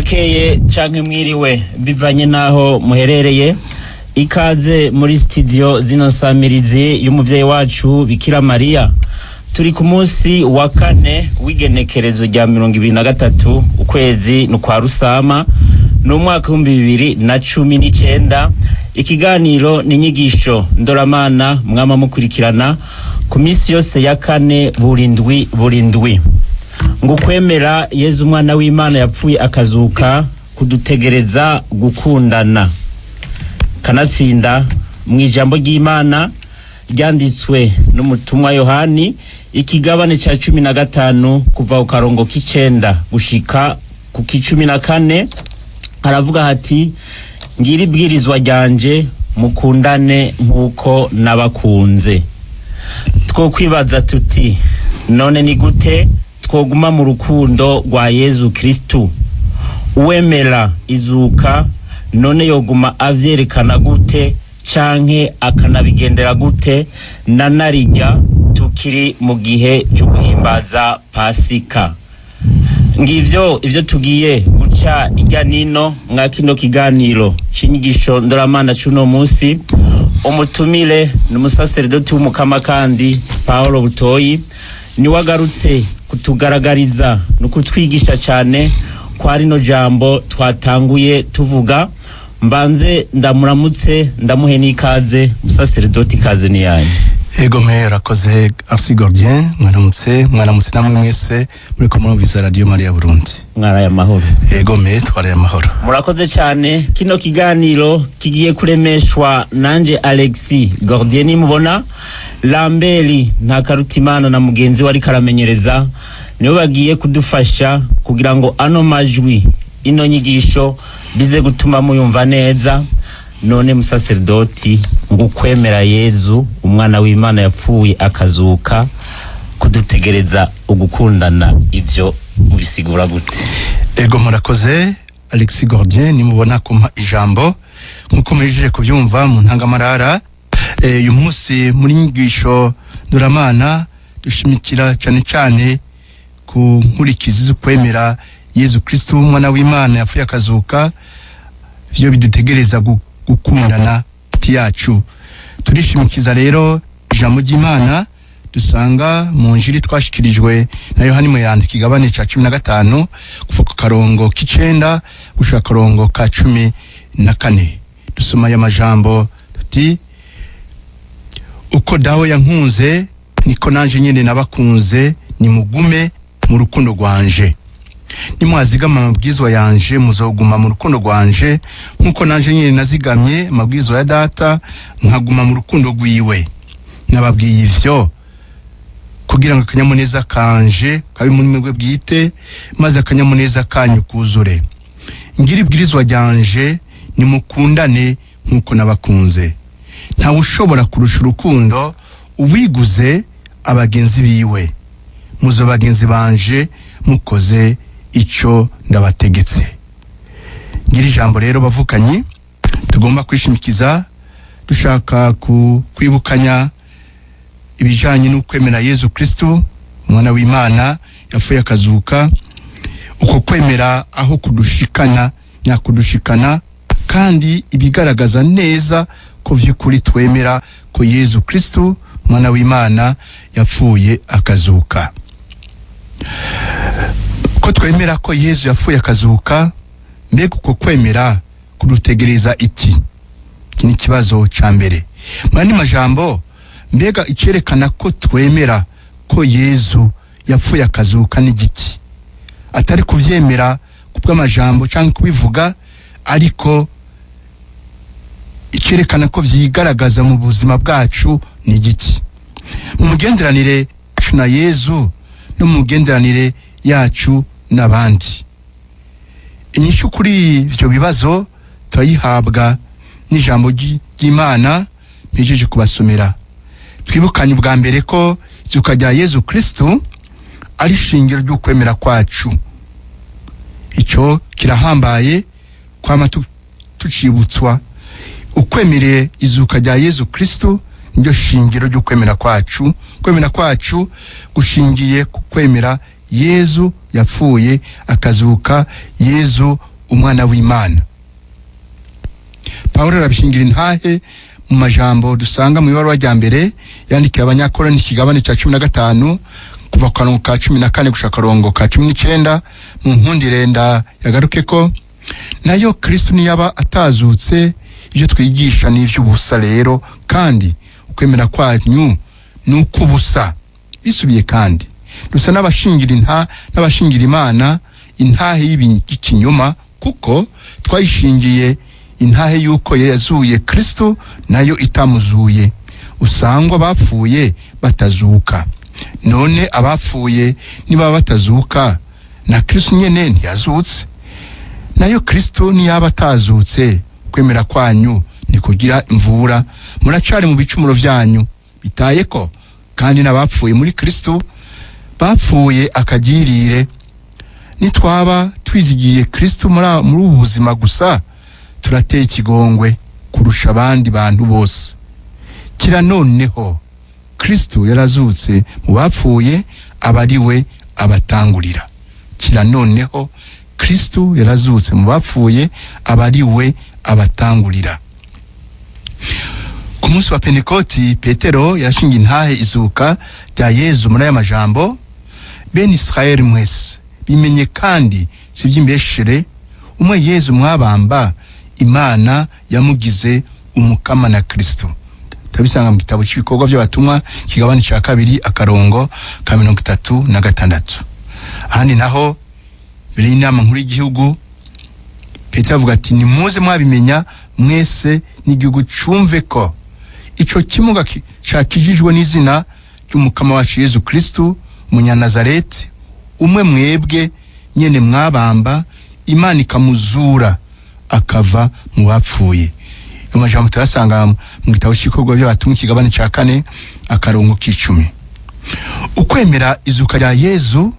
Bwakeye canke mwiriwe bivanye naho muherereye. Ikaze muri studio zino nsamirizi y'umuvyeyi wacu Bikira Mariya. Turi ku munsi wa kane w'igenekerezo rya 23 ukwezi ni kwa Rusama, ni umwaka 2019. Ikiganiro ni inyigisho ndoramana mwama mukurikirana ku minsi yose ya kane burindwi burindwi. Ngo ukwemera Yezu umwana w'Imana yapfuye akazuka kudutegereza gukundana. Kanatsinda mu ijambo ry'Imana ryanditswe n'umutumwa Yohani, ikigabane ca 15 kuva ku karongo k'icenda gushika ku k'icumi na kane, haravuga hati: "Ngira ibwirizwa ryanje, mukundane nk'uko nabakunze." Twokwibaza tuti: none ni gute twoguma mu rukundo rwa Yezu Kristu? Uwemera izuka none yoguma avyerekana gute canke akanabigendera gute, na narirya tukiri mu gihe cyo guhimbaza Pasika? Ngivyo ivyo tugiye guca irya nino mwa kino kiganiro c'inyigisho ndoramana c'uno munsi. Umutumire ni umusaseredoti w'umukama kandi Paul Butoyi, niwe agarutse kutugaragariza no kutwigisha cyane kwa rino jambo twatanguye tuvuga. Mbanze ndamuramutse, ndamuhe n'ikaze. Musaseredoti, ikaze ni yanyu. Ego mwe, urakoze Arsi Gordien. Mwaramutse, mwaramutse namwe mwese muriko murumviriza Radio Maria Burundi. Mwaraye amahoro? Ego me, twaraye amahoro. Murakoze cyane. Kino kiganiro kigiye kuremeshwa nanje Alexis Gordien nimubona. Lambert Ntakarutimana na mugenzi we ariko aramenyereza nibo bagiye kudufasha kugira ngo ano majwi, ino nyigisho bize gutuma muyumva neza. None musaseredoti, ngo ukwemera Yezu umwana w'Imana yapfuye akazuka kudutegereza ugukundana, ivyo ubisigura gute? Ego, murakoze Alexis Gordien nimubona kumpa ijambo. Nkuko muhejeje kubyumva mu ntangamarara, uyu munsi muri nyigisho ndoramana dushimikira cyane cyane ku nkurikizi zo kwemera Yezu Kristu umwana w'Imana yapfuye akazuka, ivyo bidutegereza gukundana hagati yacu. Turishimikiza rero ijambo ry'Imana dusanga mu njiri twashikirijwe na Yohani Mweranda, ikigabane ca 15 kuva ku karongo k'icenda gushika akarongo ka 14. Dusoma aya majambo tuti: "Uko Dawe yankunze niko nanje nyene nabakunze, nimugume mu rukundo rwanje. Nimwazigama amabwizwa yanje muzoguma mu rukundo rwanje, nkuko nanje nyene nazigamye amabwizwa ya Data nkaguma mu rukundo rwiwe. Nababwiye ivyo kugira ngo akanyamuneza kanje kabe muri mwebwe bwite, maze akanyamuneza kanyu kuzure. Ngira ibwirizwa ryanje, nimukundane nkuko nabakunze. Ntawe ushobora kurusha urukundo uwiguze abagenzi biwe. Muzo bagenzi banje mukoze ico ndabategetse." Ngira ijambo rero bavukanyi tugomba kwishimikiza dushaka kwibukanya ibijanye n'ukwemera Yezu Kristu umwana w'Imana yapfuye akazuka, uko kwemera aho kudushikana nyakudushikana, kandi ibigaragaza neza ko vy'ukuri twemera ko Yezu Kristu umwana w'Imana yapfuye akazuka. Ko twemera ko Yezu yapfuye akazuka, mbega uko kwemera kudutegereza iki? Iki ni ikibazo ca mbere. Mu yandi majambo, mbega icerekana ko twemera ko Yezu yapfuye akazuka n'igiki, atari kuvyemera kubw'amajambo canke kubivuga, ariko icerekana ko vyigaragaza mu buzima bwacu ni igiki, mu mugenderanire yacu na Yezu no mu mugenderanire yacu n'abandi? Inyishu kuri ivyo bibazo turayihabwa n'ijambo ry'Imana mpejeje kubasomera. Twibukanye ubwa mbere ko izuka rya Yezu Kristu ari ishingiro ry'ukwemera kwacu. Ico kirahambaye kwama tucibutswa. Ukwemereye izuka rya Yezu Kristu niryo shingiro ry'ukwemera kwacu. Kwemera kwacu gushingiye ku kwemera Yezu yapfuye akazuka, Yezu umwana w'Imana. Pawulo arabishingira intahe mu majambo dusanga mu ibaruwa rya mbere yandikiye Abanyakoroni, ikigabane cya 15, kuva ku karongo ka 14 gushika akarongo ka 19. Mu nkundire yagaruke ko nayo Kristo niyaba atazutse, ibyo twigisha ni iby'ubusa rero, kandi ukwemera kwanyu ni uk'ubusa. Bisubiye kandi dusa n'abashingira inta n'abashingira Imana intahe y'ikinyoma, kuko twayishingiye intahe y'uko yazuye Kristo, nayo itamuzuye, usangwa bapfuye batazuka. None abapfuye niba batazuka, na Kristo nyene ntiyazutse. Nayo Kristo niyaba atazutse, kwemera kwanyu ntikugira imvura, muracari mu bicumuro vyanyu. Bitaye ko kandi n'abapfuye muri Kristo bapfuye akagirire. Nitwaba twizigiye Kristo muri ubu buzima gusa, turateye ikigongwe kurusha abandi bantu bose. Kira noneho Kristo yarazutse mu bapfuye, aba ari we abatangurira. Kira noneho Kristo yarazutse mu bapfuye, aba ari we abatangurira. Ku munsi wa Pentekoti, Petero yarashinga intahe izuka rya Yezu muri aya majambo: bene Israeli mwese, bimenye kandi si iby'imbeshere, umwe Yezu mwabamba, Imana yamugize umukama na Kristo. Tabisanga mu gitabo cy'ibikorwa by'abatumwa, kigabane cya 2, akarongo ka 36. Ahandi naho mbere y'inama nkuru y'igihugu, Petero avuga ati: nimuze mwabimenya mwese n'igihugu cumve ko ico kimuga cakijijwe n'izina ry'umukama wacu Yezu Kristo Umunyanazareti, umwe mwebwe nyene mwabamba, Imana ikamuzura akava mu bapfuye. Ayo majambo tuyasanga mu gitabo cy'ibikorwa by'abatumwa, ikigabane cya 4, akarongo k'icumi. Ukwemera izuka rya Yezu,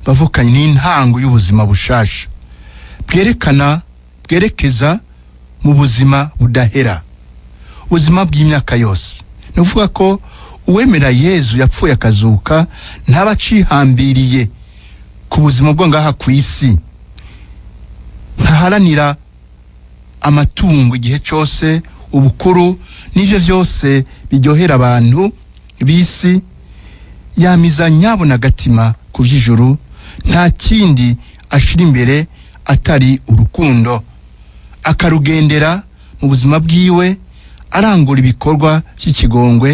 bavukanye, n'intango y'ubuzima bushasha bwerekana bwerekeza mu buzima budahera, ubuzima bw'imyaka yose. Ni ukuvuga ko uwemera Yezu yapfuye akazuka ntaba acihambiriye ku buzima bwo ngaha ku isi, ntaharanira amatungo igihe cyose, ubukuru n'ivyo vyose biryohera abantu b'isi. Yamiza nyabona agatima ku vy'ijuru, nta kindi ashira imbere atari urukundo, akarugendera mu buzima bwiwe, arangura ibikorwa by'ikigongwe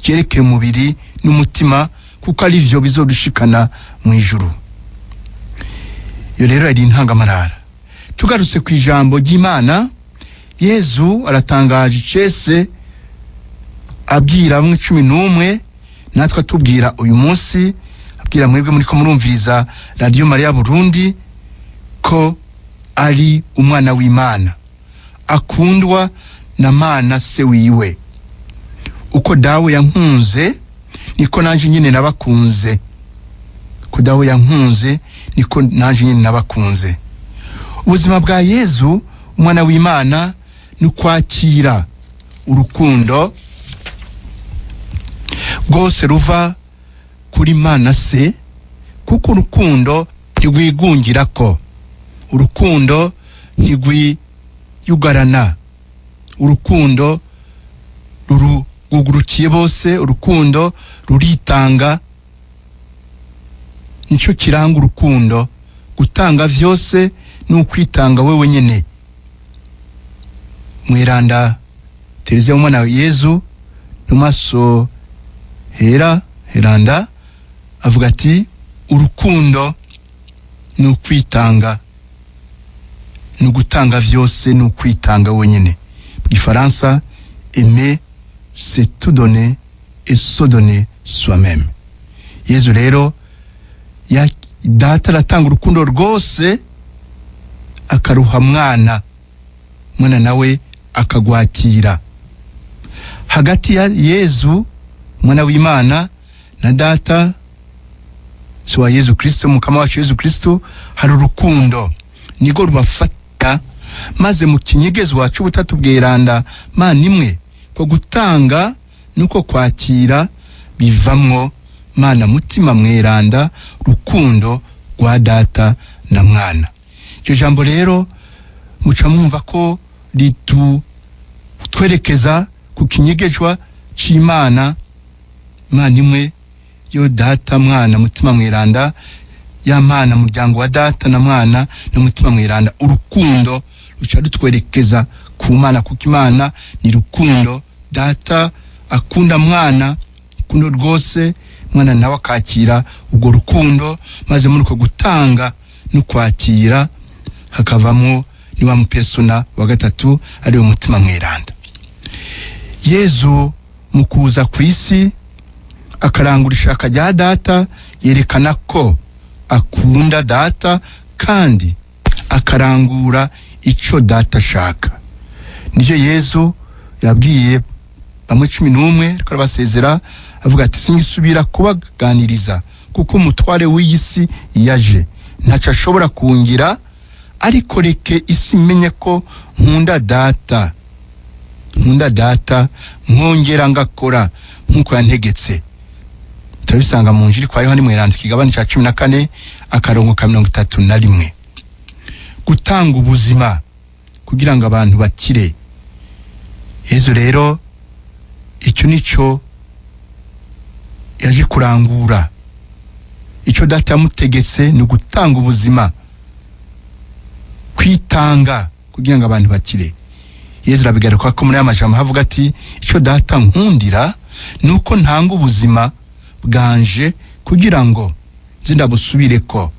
byerekeye umubiri n'umutima, kuko ari vyo bizodushikana mu ijuru. Iyo rero yari intangamarara. Tugarutse ku ijambo ry'Imana, Yezu aratangaje icese abwira bamwe 11, natwe atubwira uyu munsi, abwira mwebwe muriko murumviriza Radio Maria Burundi, ko ari umwana w'Imana akundwa na Mana se wiwe. Uko Dawe yankunze niko nanje nyine nabakunze. Ko Dawe yankunze niko nanje nyine nabakunze. Ubuzima bwa Yezu umwana w'Imana ni ukwakira urukundo rwose ruva kuri Mana se, kuko urukundo ntirwigungirako, urukundo ntirwiyugarana, urukundo rurugurukiye bose, urukundo ruritanga. Nicyo kiranga urukundo, gutanga vyose ni ukwitanga wewe nyene. Mweranda Tereza umwana wa Yezu mu maso hera heranda avuga ati: urukundo ni ukwitanga, ni ugutanga vyose, ni ukwitanga wenyine. Mu Gifaransa, aimer c'est tout donner et se donner soi-même. Yezu rero ya Data aratanga urukundo rwose akaruha mwana, mwana nawe akagwakira. Hagati ya Yezu umwana w'Imana na Data si wa Yezu Kristo, mukama wacu Yezu Kristo, hari urukundo nigo rubafata, maze mu kinyegezwa c'ubutatu bweranda Mana imwe, ko gutanga nuko kwakira bivamwo Mana Mutima Mweranda, rukundo rwa Data na Mwana. Iryo jambo rero muca mwumva ko ritutwerekeza ku kinyegejwa c'Imana, Imana imwe yo Data, Mwana, Mutima Mweranda, ya Mana muryango wa Data na Mwana na Mutima Mweranda. Urukundo ruca rutwerekeza ku Mana, kuko Imana ni rukundo. Data akunda Mwana rukundo rwose, Mwana nawe akakira ubwo rukundo, maze muri uko gutanga no kwakira hakavamo ni wa mupersona wa gatatu, ari we Mutima Mweranda. Yezu mu kuza ku isi akarangura ishaka rya Data, yerekana ko akunda Data kandi akarangura ico Data ashaka. Nivyo Yezu yabwiye bamwe 11 ariko arabasezera, avuga ati: "Singisubira kubaganiriza kuko umutware w'iyi si yaje, ntaco ashobora kungira, ariko reke isi imenye ko nkunda Data, nkunda Data nkongera ngakora nk'uko yantegetse." Turabisanga mu Njiri kwa Yohani Mweranda, ikigabane ca 14, akarongo ka 31. Gutanga ubuzima kugira ngo abantu bakire. Yezu rero icyo nico yaje kurangura. Icyo Data yamutegetse ni ugutanga ubuzima, kwitanga kugira ngo abantu bakire. Yezu arabigaruka ko muri aya majambo havuga ati: "Icyo Data nkundira ni uko ntanga ubuzima bwanje kugira ngo nze ndabusubireko,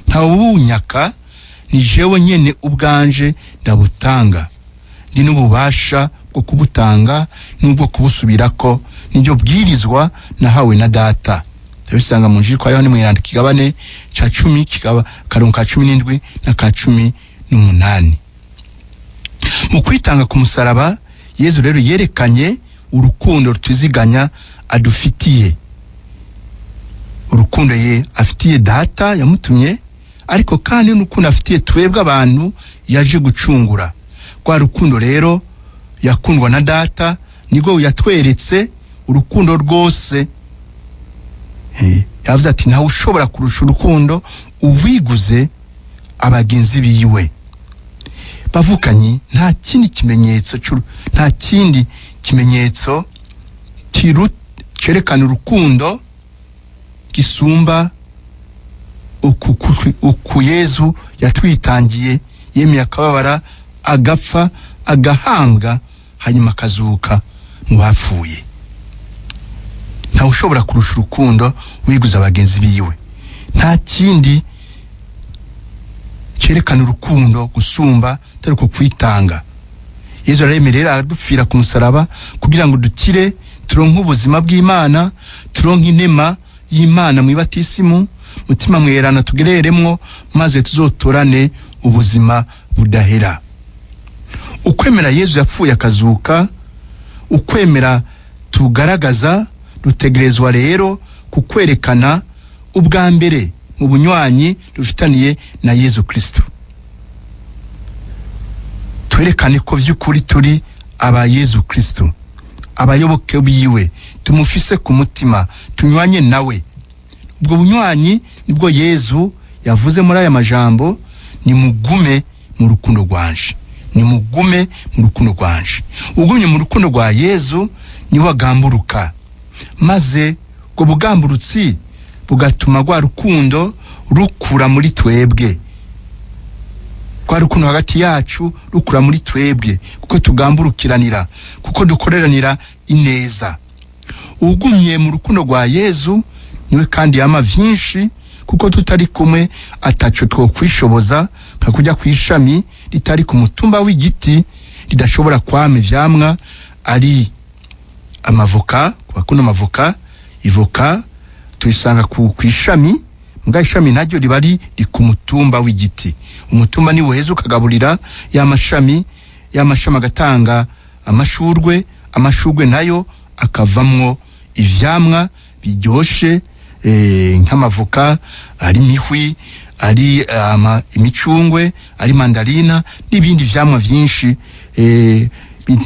ntawubunyaka, ni jewe nyene ubwanje ndabutanga, ndi n'ububasha bwo kubutanga n'ubwo kubusubirako, nibyo bwirizwa nahawe na Data." Turabisanga mu Njiri kwa Yohani Mweranda, ikigabane ca 10, kigaba karongo ka 17 na ka 18. Mu kwitanga ku musaraba, Yezu rero yerekanye urukundo rutiziganya adufitiye, urukundo ye afitiye Data yamutumye, ariko kandi n'urukundo afitiye twebwe abantu yaje gucungura. Rwa rukundo rero yakundwa na Data nibwo yatweretse urukundo rwose. Yavuze ati: "Ntawe ushobora kurusha urukundo uwiguze abagenzi biwe." Bavukanyi, nta kindi kimenyetso cerekana urukundo gisumba uku Yezu yatwitangiye, yemeye akababara, agapfa, agahambwa, hanyuma akazuka mu bapfuye. Ntawe ushobora kurusha urukundo wiguza abagenzi biwe. Nta kindi cyerekana urukundo gusumba atari uko kwitanga. Yezu araremerera, aradupfira ku musaraba kugira ngo dukire, turonke ubuzima bw'Imana, turonke inema y'Imana mu ibatisimu, Mutima Mwerana tugereremwo, maze tuzotorane ubuzima budahera. Ukwemera Yezu yapfuye akazuka, ukwemera tugaragaza, dutegerezwa rero kukwerekana ubwa mbere mu bunywanyi dufitaniye na Yezu Kristo. Twerekane ko vy'ukuri turi aba Yezu Kristo, abayoboke biwe, tumufise ku mutima, tunywanye nawe. Ubwo bunywanyi nibwo Yezu yavuze muri aya majambo: "Nimugume mu rukundo rwanje, nimugume mu rukundo rwanje." Ugumye mu rukundo rwa Yezu niwe agamburuka, maze ubwo bugamburutsi bugatuma rwa rukundo rukura muri twebwe, rwa rukundo hagati yacu rukura muri twebwe, kuko tugamburukiranira, kuko dukoreranira ineza. Ugumye mu rukundo rwa Yezu niwe kandi yama vyinshi, kuko tutari kumwe ataco twokwishoboza, nka kujya kw'ishami ritari ku mutumba w'igiti ridashobora kwama ivyamwa, ari amavoka. Ku bakunda amavoka, ivoka tuyisanga ku ishami, mbwa ishami naryo riba riri ku mutumba w'igiti. Umutumba ni weza ukagaburira ya mashami, ya mashami agatanga amashurwe, amashurwe nayo akavamwo ivyamwa biryoshe, nk'amavoka, ari imihwi, ari imicungwe, ari mandarina n'ibindi vyamwa vyinshi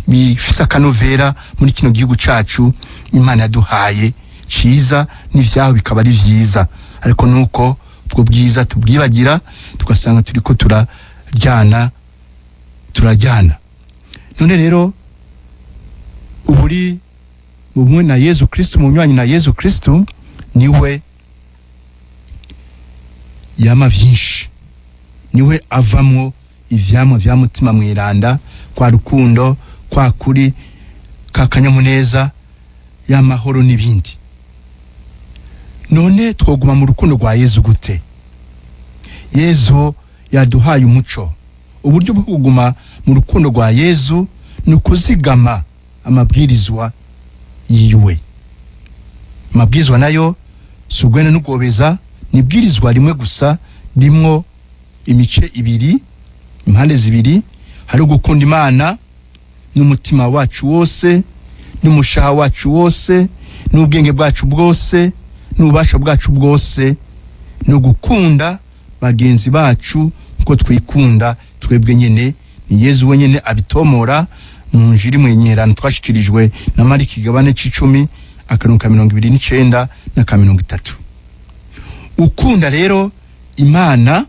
bifise akanovera muri kino gihugu cacu Imana yaduhaye ciza, n'ivyaho bikaba ari vyiza, ariko nuko ubwo bwiza tubwibagira, tugasanga turiko Kuryana turajyana. None rero uburi bumwe na Yezu Kristu, mu nywanyi na Yezu Kristu, niwe yama vyinshi, niwe avamwo ivyamwa vya Mutima Mweranda, kwa rukundo, kwa kuri, ka kanyamuneza, y'amahoro n'ibindi. None twoguma mu rukundo rwa Yezu gute? Yezu yaduhaye umuco. Uburyo bwo kuguma mu rukundo rwa Yezu ni ukuzigama amabwirizwa yiwe. Amabwirizwa nayo si ugwena n'ugobeza, ni ibwirizwa rimwe gusa rimwo imice ibiri, impande zibiri. Hari ugukunda Imana n'umutima wacu wose, n'umushaha wacu wose, n'ubwenge bwacu bwose, n'ububasha bwacu bwose, no gukunda bagenzi bacu nkuko twikunda twebwe nyene. Ni Yezu wenyene abitomora mu njiri mwenyerano twashikirijwe na Mariko igabane c'icumi, akarongo ka 29 na ka 30. Ukunda rero Imana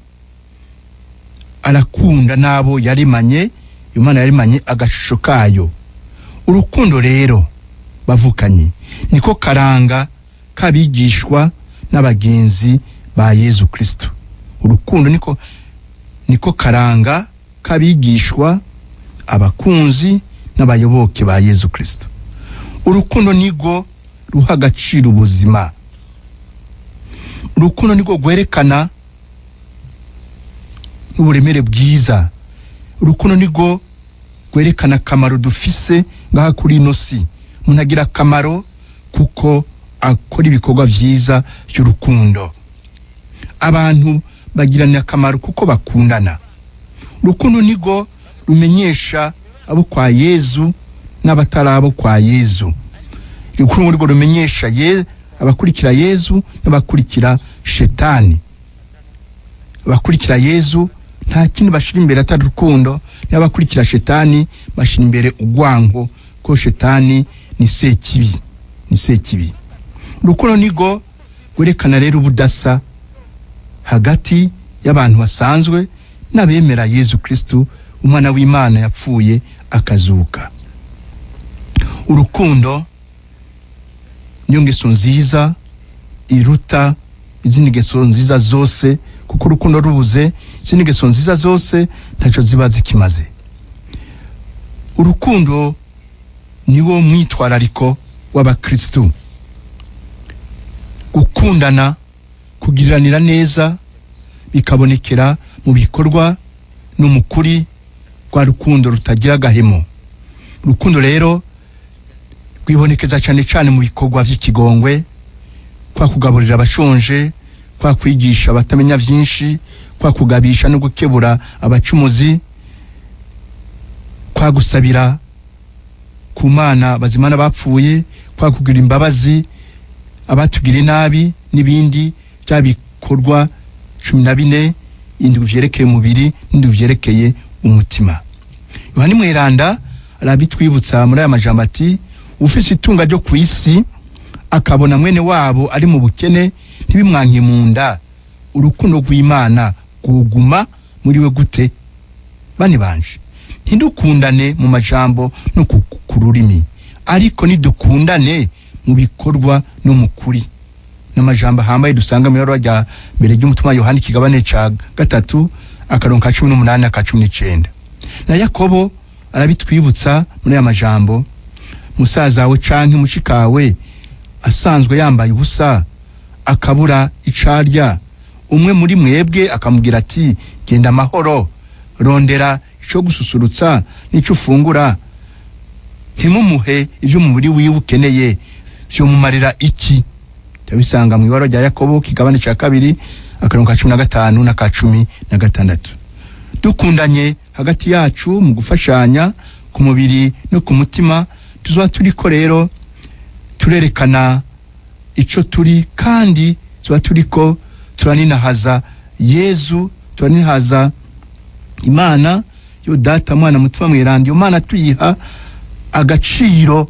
arakunda n'abo yaremanye, Imana yaremanye agashusho kayo. Urukundo rero bavukanye niko karanga k'abigishwa n'abagenzi ba Yezu Kristo. Urukundo niko karanga k'abigishwa, abakunzi n'abayoboke ba Yezu Kristo. Urukundo nigo ruha agaciro ubuzima. Urukundo nigo rwerekana n'uburemere bwiza. Urukundo nigo rwerekana akamaro dufise ngaha kuri ino si. Umuntu agira akamaro kuko akora ibikorwa vyiza by'urukundo. Abantu bagirana akamaro kuko bakundana. Urukundo nigo rumenyesha abo kwa Yezu n'abatari abo kwa Yezu. Urukundo nigo rumenyesha abakurikira Yezu n'abakurikira Shetani. Abakurikira Yezu nta kindi bashira imbere atari urukundo, n'abakurikira Shetani bashira imbere urwango, ko Shetani ni sekibi, ni sekibi. Urukundo nigo rwerekana rero ubudasa hagati y'abantu basanzwe n'abemera Yezu Kristu, umwana w'Imana yapfuye akazuka. Urukundo niyo ngeso nziza iruta izindi ngeso nziza zose, kuko urukundo rubuze izindi ngeso nziza zose ntacyo ziba zikimaze. Urukundo niwo mwitwarariko w'abakristu. Gukundana, kugiriranira neza bikabonekera mu bikorwa no mu kuri rwa rukundo rutagira agahemo. Urukundo rero rwibonekeza cyane cyane mu bikorwa vy'ikigongwe, kwa kugaburira abashonje, kwa kwigisha abatamenya vyinshi, kwa kugabisha no gukebura abacumuzi, kwa gusabira ku Mana bazimana bapfuye, kwa kugira imbabazi abatugiriye nabi, n'ibindi bya bikorwa 14, indwi vyerekeye umubiri n'indwi vyerekeye umutima. Yohani Mweranda arabitwibutsa muri aya majambo ati: ufise itunga ryo ku isi akabona mwene wabo ari mu bukene ntibimwanke mu nda, urukundo rw'Imana rwuguma muri we gute? Bane banje, ntidukundane mu majambo no ku rurimi, ariko nidukundane mu bikorwa no mu kuri. N'amajambo ahambaye dusanga mu ibaruwa rya mbere ry'umutima Yohani kigabane ca 3 akarongo ka 18 aka 19. Na Yakobo arabitwibutsa muri aya majambo: musaza wawe canke mushikawe asanzwe yambaye ubusa akabura icarya, umwe muri mwebwe akamubwira ati: genda amahoro, rondera ico gususurutsa n'ico ufungura, ntimumuhe ivyo umubiri wiwe ukeneye, vyomumarira iki? Tabisanga mu ibara rya Yakobo kigabane ca 2 akarongo ka 15 na ka 16. Dukundanye hagati yacu mu gufashanya ku mubiri no ku mutima, tuzoba turiko rero turerekana ico turi, kandi tuba turiko turaninahaza Yezu, turaninahaza Imana yo Data, Mwana, Mutima Mweranda. Iyo Mana tuyiha agaciro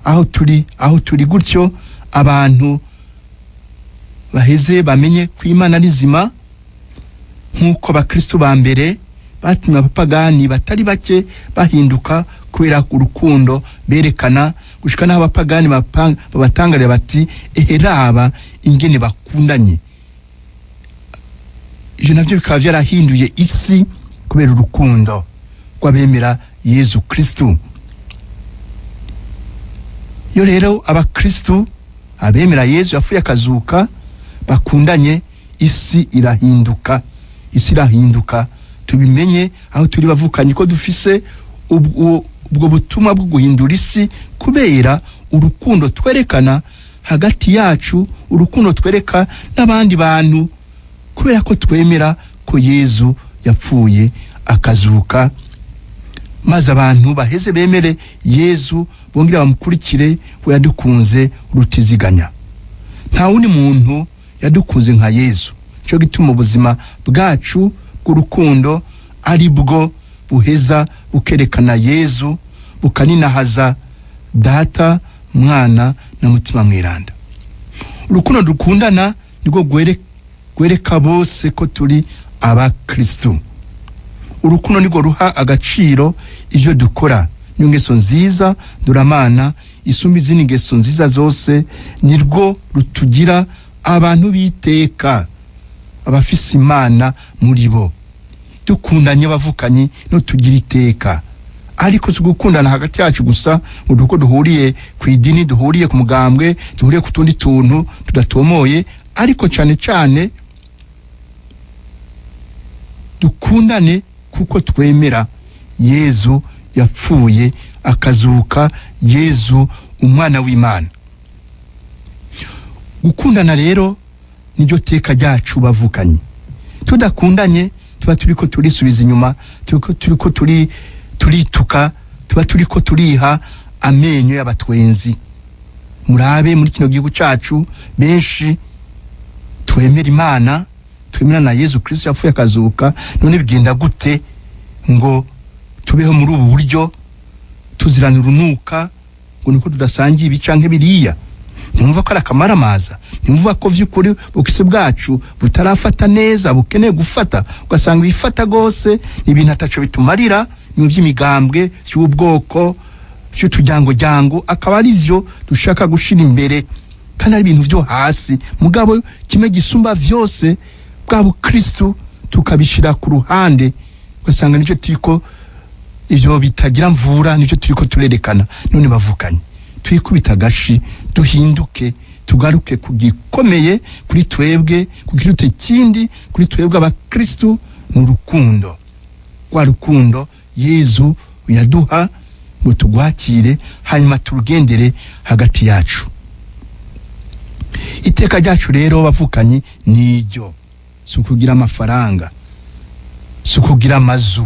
aho turi, aho turi gutyo abantu baheze bamenye ko Imana ari nzima. Nk'uko abakristu ba mbere batumye abapagani batari bake bahinduka kubera urukundo berekana, gushika n'aho abapagani babatangarira bati eheraba ingene bakundanye. Ivyo navyo bikaba vyarahinduye isi kubera urukundo rw'abemera Yezu Kristu. Iyo rero abakristu abemera Yezu yapfuye akazuka bakundanye, isi irahinduka, isi irahinduka. Tubimenye aho turi bavukanye ko dufise ubwo butumwa bwo guhindura isi kubera urukundo twerekana hagati yacu, urukundo twereka n'abandi bantu, kubera ko twemera ko Yezu yapfuye akazuka, maze abantu baheze bemere Yezu bongere bamukurikire, we yadukunze rutiziganya. Nta wundi muntu yadukunze nka Yezu. Cyo gituma ubuzima bwacu bw'urukundo ari bwo buheza bukerekana Yezu, bukaninahaza Data, Mwana na Mutima Mweranda. Urukundo dukundana nirwo rwereka bose ko turi abakristu. Urukundo nirwo ruha agaciro ivyo dukora. Niyo ngeso nziza duramana isumba izindi ngeso nziza zose, nirwo rutugira abantu biteka, abafise Imana muri bo. Dukundanye bavukanye no tugira iteka. Ariko si gukundana hagati yacu gusa ngo uko duhuriye ku idini, duhuriye ku mugambwe, duhuriye ku tundi tuntu tudatomoye, ariko cyane cyane dukundane kuko twemera Yezu yapfuye akazuka, Yezu umwana w'Imana. Gukundana rero niryo teka ryacu bavukanye. Tudakundanye tuba turiko turisubiza inyuma, turiko turituka, tuba turiko turiha amenyo y'abatwenzi. Murabe muri kino gihugu cacu benshi twemera Imana, twemera na Yezu Kristo yapfuye akazuka, none bigenda gute ngo tubeho muri ubu buryo tuzirana urunuka ngo niko tudasangiye ibi canke biriya? Ntimwumva ko ari akamaramaza? Ntimwumva ko vy'ukuri ubukisi bwacu butarafata neza, bukeneye gufata? Ugasanga ibifata gose ni ibintu ataco bitumarira, ni vy'imigambwe, vy'ubwoko, vy'utujyangojyango, akaba ari vyo dushaka gushira imbere, kandi ari ibintu vyo hasi. Mugabo kimwe gisumba vyose, bwa bukristu, tukabishira ku ruhande, ugasanga nico turiko, ivyo bitagira mvura nico turiko turerekana. None bavukanye, twikubita agashi, duhinduke, tugaruke ku gikomeye kuri twebwe, kukiruta ikindi kuri twebwe abakristu, ni urukundo. Rwa rukundo Yezu yaduha ngo tugwakire, hanyuma turugendere hagati yacu. Iteka ryacu rero bavukanye niryo, si ukugira amafaranga, si ukugira amazu,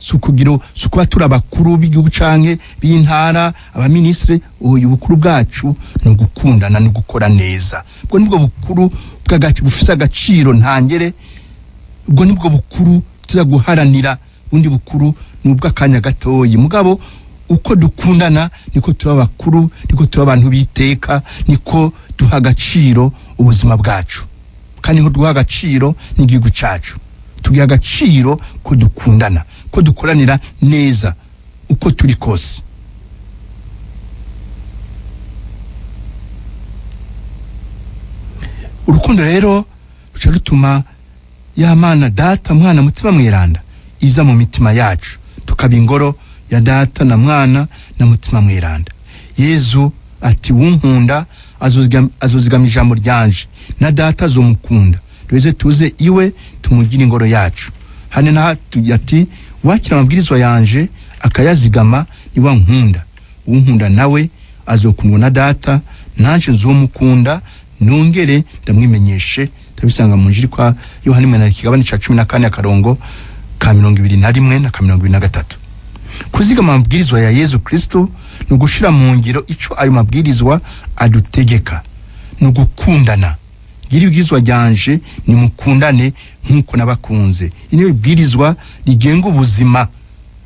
si ukugira, si ukuba turi abakuru b'igihugu canke b'intara, abaministre. Uyu bukuru bwacu ni ugukundana no gukora neza. Ubwo nibwo bukuru bw'agacu bufise agaciro ntangere, ubwo nibwo bukuru tuza guharanira. Ubundi bukuru ni ubw'akanya gatoyi, mugabo uko dukundana niko tuba abakuru, niko tuba abantu biteka, niko duha agaciro ubuzima bwacu, kandi niko duha agaciro n'igihugu cacu. Tugiha agaciro ko dukundana, ko dukoranira neza uko turi kose. Urukundo rero ruca rutuma ya Mana Data, Mwana, Mutima Mweranda iza mu mitima yacu, tukaba ingoro ya Data na Mwana na Mutima Mweranda. Yezu ati wunkunda azozigama ijambo ryanje, na Data azomukunda, duheze tuze iwe tumugire ingoro yacu. Hane na ati wakira amabwirizwa yanje akayazigama niwe nkunda, unkunda nawe azokundwa na Data, nanje nzomukunda nongere ndamwimenyeshe. Tabisanga mu njiri kwa Yohani mwene kigabane ca 14 akarongo ka 21 na ka 23. Kuzigama amabwirizwa ya Yezu Kristo ni ugushira mu ngiro ico ayo mabwirizwa adutegeka, ni ugukundana. Gira ibwirizwa ryanje ni mukundane nkuko nabakunze. Iri ni ibwirizwa rigenga ubuzima,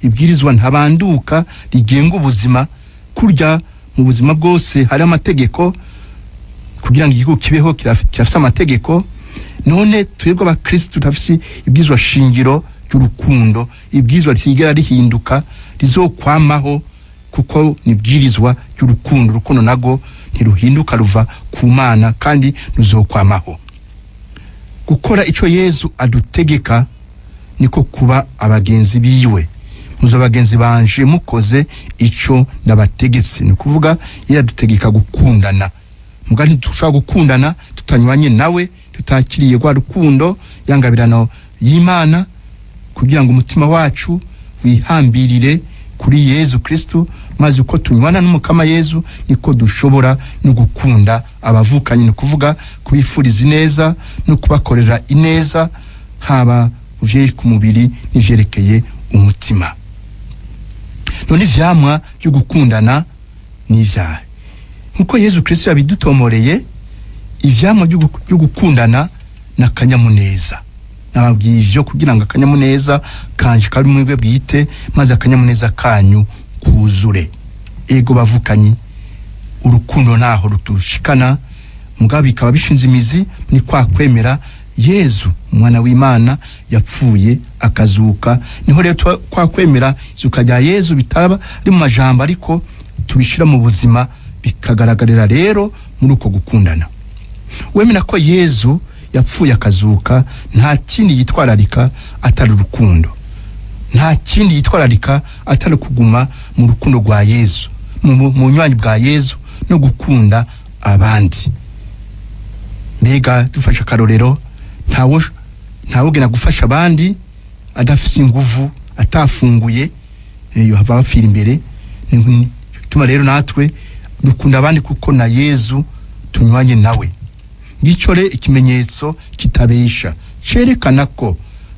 ibwirizwa ntabanduka rigenga ubuzima. Kurya mu buzima bwose hari amategeko, kugira ngo igihugu kibeho kirafise amategeko. None twebwe abakristu turafise ibwirizwa shingiro ry'urukundo, ibwirizwa ritigera rihinduka, rizokwamaho, kuko nibwirizwa ry'urukundo. Urukundo nago ntiruhinduka, ruva ku Mana kandi ruzokwamaho. Gukora ico Yezu adutegeka niko kuba abagenzi biwe. Muzo bagenzi banje mukoze ico ndabategetse. Ni kuvuga yadutegeka gukundana, muga ntidushobora gukundana tutanywanye nawe, tutakiriye rwa rukundo yangabirano y'Imana, kugira ngo umutima wacu wihambirire kuri Yezu Kristo. Maze uko tunywana n'umukama Yezu niko dushobora no gukunda abavukanyi, ni kuvuga kubifuriza ineza no kubakorera ineza, haba uvye ku mubiri n'ivyerekeye umutima. None ivyamwa byo gukundana ni ivyahe? Nkuko Yezu Kristo yabidutomoreye, ivyamwa byo gukundana na akanyamuneza. Nababwiye ivyo kugira ngo akanyamuneza kanje kari mwebwe bwite, maze akanyamuneza kanyu kuzure. Ego bavukanyi, urukundo naho rutushikana, mugabo bikaba bishinze imizi ni kwa kwemera Yezu umwana w'Imana yapfuye akazuka. Niho rero kwa kwemera izuka rya Yezu bitaba ari mu majambo, ariko tubishira mu buzima, bikagaragarira rero muri uko gukundana. Wemera ko Yezu yapfuye akazuka nta kindi yitwararika atari urukundo, nta kindi yitwararika atari kuguma mu rukundo rwa Yezu, mu bunywanyi bwa Yezu no gukunda abandi. Mbega dufashe akarorero, ntawugena gufasha abandi adafise inguvu, atafunguye, yohava bapfira imbere. Bituma rero natwe dukunda abandi kuko na Yezu tunywanye nawe. Ngico re ikimenyetso kitabesha cerekana ko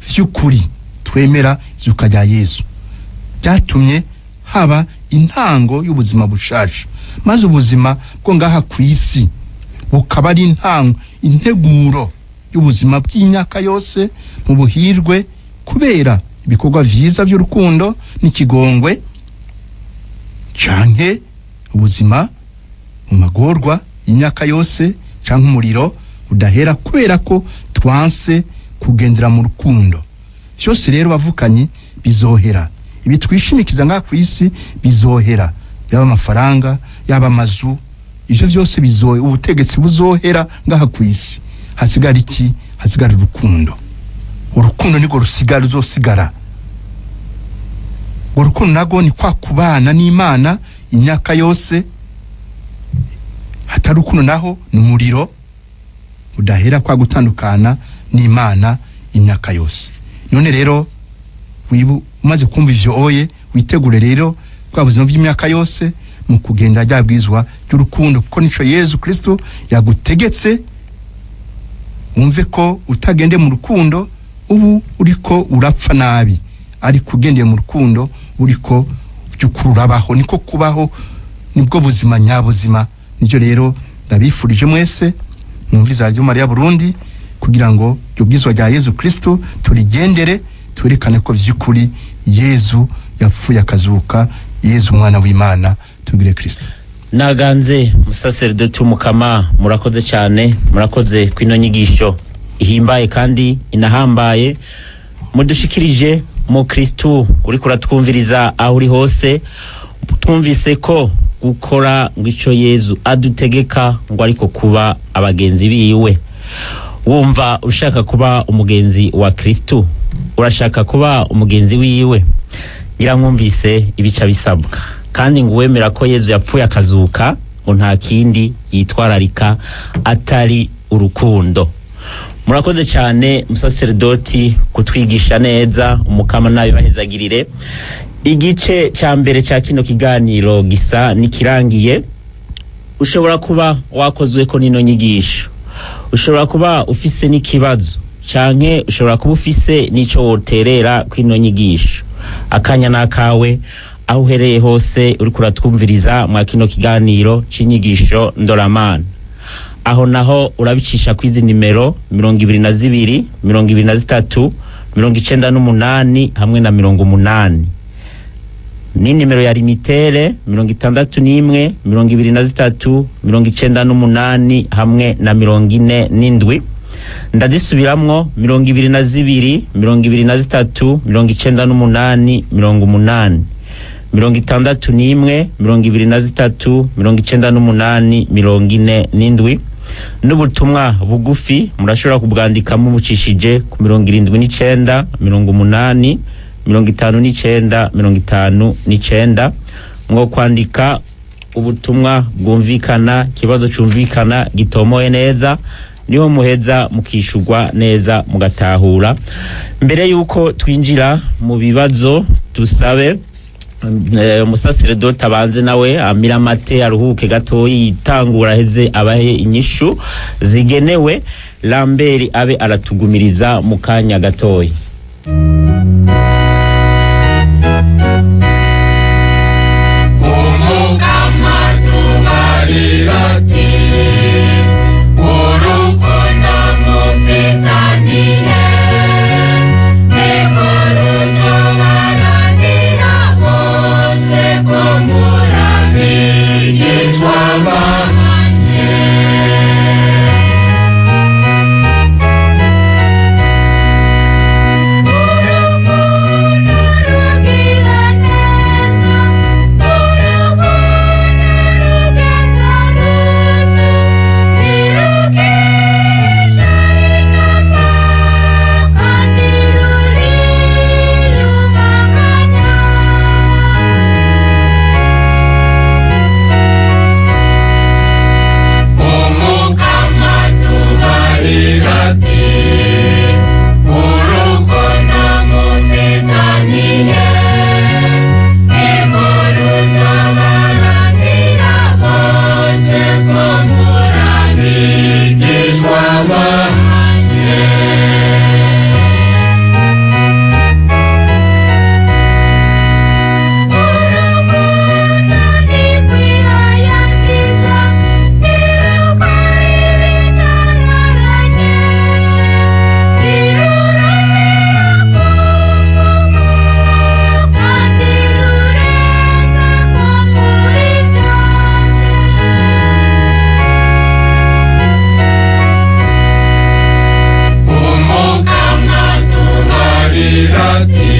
vy'ukuri twemera izuka rya Yezu, byatumye haba intango y'ubuzima bushasha, maze ubuzima bwo ngaha ku isi bukaba ari intango, integuro y'ubuzima bw'imyaka yose mu buhirwe, kubera ibikorwa vyiza by'urukundo n'ikigongwe, canke ubuzima mu magorwa y'imyaka yose, canke umuriro udahera, kubera ko twanse kugendera mu rukundo. Vyose rero bavukanyi bizohera. Ibi twishimikiza ngaha ku isi bizohera, yaba amafaranga, yaba amazu, ivyo vyose bizohera, ubutegetsi buzohera ngaha ku isi. Hasigara iki? Hasigara urukundo. Urukundo nirwo rusigara, ruzosigara. Urukundo nago ni kwa kubana n'Imana imyaka yose. Hatari urukundo naho ni umuriro udahera, kwa gutandukana n'Imana imyaka yose. None rero umaze kumva ivyo oye, witegure rero bwa buzima bw'imyaka yose mu kugenda ryabwizwa ry'urukundo, kuko nico Yezu Kristo yagutegetse. Wumve ko utagende mu rukundo ubu uriko urapfa nabi, ariko ugendeye mu rukundo uriko urabaho, niko kubaho, nibwo buzima nyabuzima. Nicyo rero ndabifurije mwese mwumviza Radio Maria Burundi, kugira ngo iryo bwizwa rya Yezu Kristo turigendere, twerekane ko vy'ukuri Yezu yapfuye akazuka, Yezu umwana w'Imana. Tubwire Kristo. Naganze musaseredoti w'umukama, murakoze cyane, murakoze kwino nyigisho ihimbaye kandi inahambaye mudushikirije. Mu Kristu uri kuratwumviriza aho uri hose, twumvise ko gukora ngo ico Yezu adutegeka ngo ariko kuba abagenzi biwe. Wumva ushaka kuba umugenzi wa Kristu? Urashaka kuba umugenzi wiwe? Ngira nkumvise ibica bisabwa, kandi ngo uwemera ko Yezu yapfuye akazuka ngo nta kindi yitwararika atari urukundo. Murakoze cyane musaseredoti kutwigisha neza, umukama nabibahezagirire. Igice cya mbere cya kino kiganiro gisa nikirangiye. Ushobora kuba wakozwe ko nino nyigisho, ushobora kuba ufise n'ikibazo, canke ushobora kuba ufise n'ico woterera kwino nyigisho. Akanya nakawe aho uhereye hose uriko uratwumviriza mwa kino kiganiro c'inyigisho ndoramana. Aho naho urabicisha kwizi nimero 22, 23, 98 hamwe na 80. Ni nimero ya limitere 61, 23, 98 hamwe na 47. Ndazisubiramwo: 22, 23, 98, 80, 61, 23, 98, 47. N'ubutumwa bugufi murashobora kubwandikamo mucishije ku 79, 80, 59, 59. Mwo kwandika ubutumwa bwumvikana, ikibazo cumvikana gitomoye neza, niho muheza mukishurwa neza mugatahura. Mbere yuko twinjira mu bibazo, dusabe umusaseredoti abanze nawe amira amate, aruhuke gatoyi, yitangura, aheze abahe inyishu zigenewe. Lambert abe aratugumiriza mu kanya gatoyi. Umukama tubarira ati urukundo mufitaniye nirwo ruzobarangira bose ko muri abigishwa banje. Urukundo rugira neza, urukundo rugeza ruto, ntirukesha rinama kandi rurirumanganya. Umukama tubarira ati urukundo mufitaniye nirwo ruzobarangira bose ko muri abigishwa banje. Urukundo ntirwihayagiza, ntirukora ibitararanye, ntirurarira ku mvugo, kandi rurenza ko muri byose. Umukama tubarira ati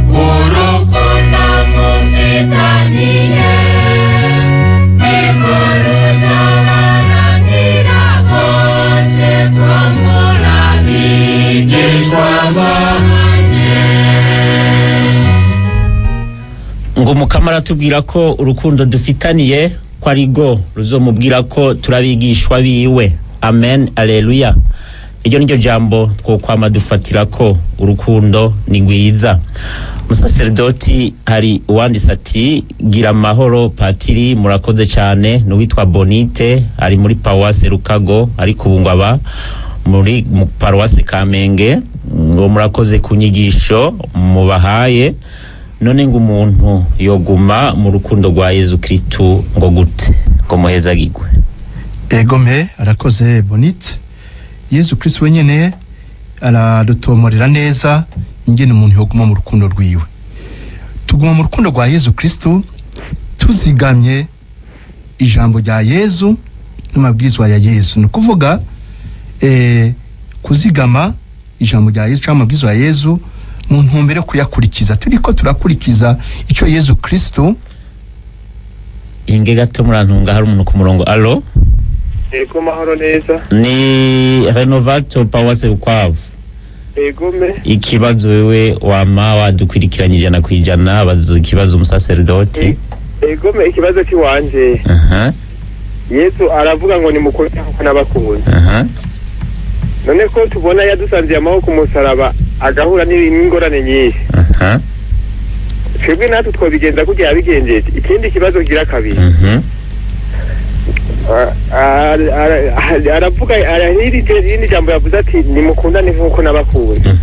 urukundo mufitaniye nirwo ruzobarangira bose ko muri abigishwa banje. Ngo umukama aratubwira ko urukundo dufitaniye ko ari rwo ruzomubwira ko turabigishwa biwe. Amen, aleluya. Iryo niryo jambo twokwama dufatira ko urukundo ni rwiza. Musaseredoti, hari uwanditse ati: "Gira amahoro patiri, murakoze cyane." N'uwitwa Bonite, ari muri paruwase Rukago, ariko ubu ngo aba muri mu paruwase Kamenge. Ngo murakoze ku nyigisho mubahaye. None ngo umuntu yoguma mu rukundo rwa Yezu Kristu ngo gute? Ngo muhezagirwe. Egome, arakoze Bonite. Yezu Kristo wenyene aradutomorera neza ingene umuntu yoguma mu rukundo rwiwe. Tuguma mu rukundo rwa Yezu Kristo tuzigamye ijambo rya Yezu n'amabwirizwa ya Yezu. Ni ukuvuga kuzigama ijambo rya Yezu cyangwa amabwirizwa ya Yezu mu ntumbero yo kuyakurikiza, turiko turakurikiza ico Yezu Kristo. Inge gato, murantunga, hari umuntu ku murongo. Alo? Ego, mahoro neza. Ni Renovato, paruwase Rukwavu. Egome. Ikibazo wewe wama wadukwirikiranye 100%, baza ikibazo umusaseredoti. Egome, ikibazo kiwanje. Yesu aravuga ngo nimukunde kuko n'abakunze. None ko tubona yadusanziye amaboko ku musaraba, agahura n'ingorane nyinshi, twebwe natwe twobigenza kugira yabigenjeje? Ikindi kibazo gira kabiri, aravuga arahirije irindi jambo, yavuze ati nimukundane nk'uko n'abakunze.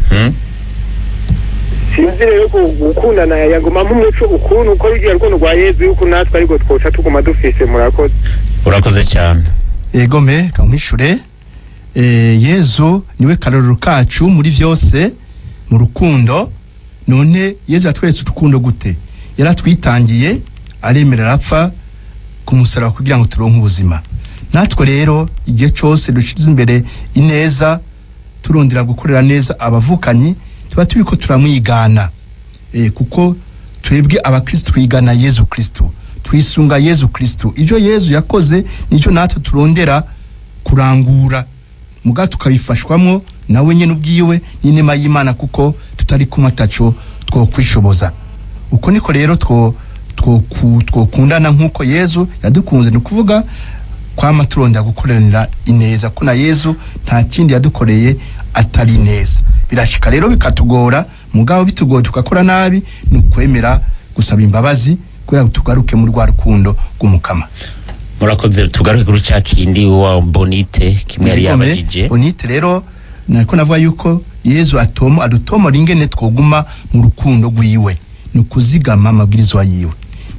Sinzi rero gukundana yaguma nk'umuco ukuntu uko rugiye rukundo rwa Yezu, yuko natwe ariko twoca tuguma dufise. Murakoze. Urakoze cyane. Egome, kamwishure. Yezu niwe karorero kacu muri vyose mu rukundo. None Yezu yatweretse urukundo gute? Yaratwitangiye, aremera, arapfa ku musaraba kugira ngo turonke ubuzima. Natwe rero igihe cose dushize imbere ineza, turondera gukorera neza abavukanyi, tuba turiko turamwigana, kuko twebwe abakristo twigana Yezu Kristo, twisunga Yezu Kristo. Ibyo Yezu yakoze nicyo natwe turondera kurangura, muga tukabifashwamwo nawe nyene ubwiwe n'inema y'Imana, kuko tutari kumwe ataco twokwishoboza. Uko niko rero twokundana nk'uko Yezu yadukunze, ni ukuvuga kwama turondera gukoranira ineza, ko na Yezu nta kindi yadukoreye atari neza. Birashika rero bikatugora, mugabo bitugoye tugakora nabi, ni ukwemera gusaba imbabazi kugira ngo tugaruke muri rwa rukundo rw'Umukama. Murakoze. Tugaruke kuri ca kindi wa Bonite kimwe yari Yego, yabajije. Bonite rero nariko navuga yuko Yezu atomo adutomora ingene twoguma mu rukundo rwiwe, ni ukuzigama amabwirizwa yiwe.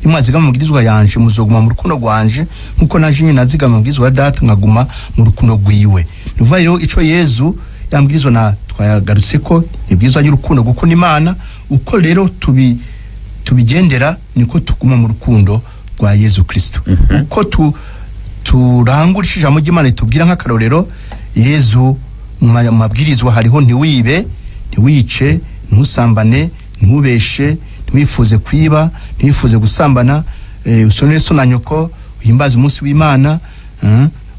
Nimwazigama amabwirizwa yanje muzoguma mu rukundo rwanje, nkuko naje nyine nazigama amabwirizwa ya Data nkaguma mu rukundo rwiwe. Ni ukuvuga rero ico Yezu yambwirizwa na twayagarutse ko ibwirizwa ry'urukundo, gukunda Imana. Uko rero tubigendera niko tuguma mu rukundo rwa Yezu Kristo. Uko turangurishije ijambo ry'Imana ritubwira, nk'akarorero Yezu mu mabwirizwa hariho ntiwibe, ntiwice, ntusambane, ntubeshe, ntiwifuze kwiba, ntiwifuze gusambana, usonere so na nyoko, uhimbaze umunsi w'Imana,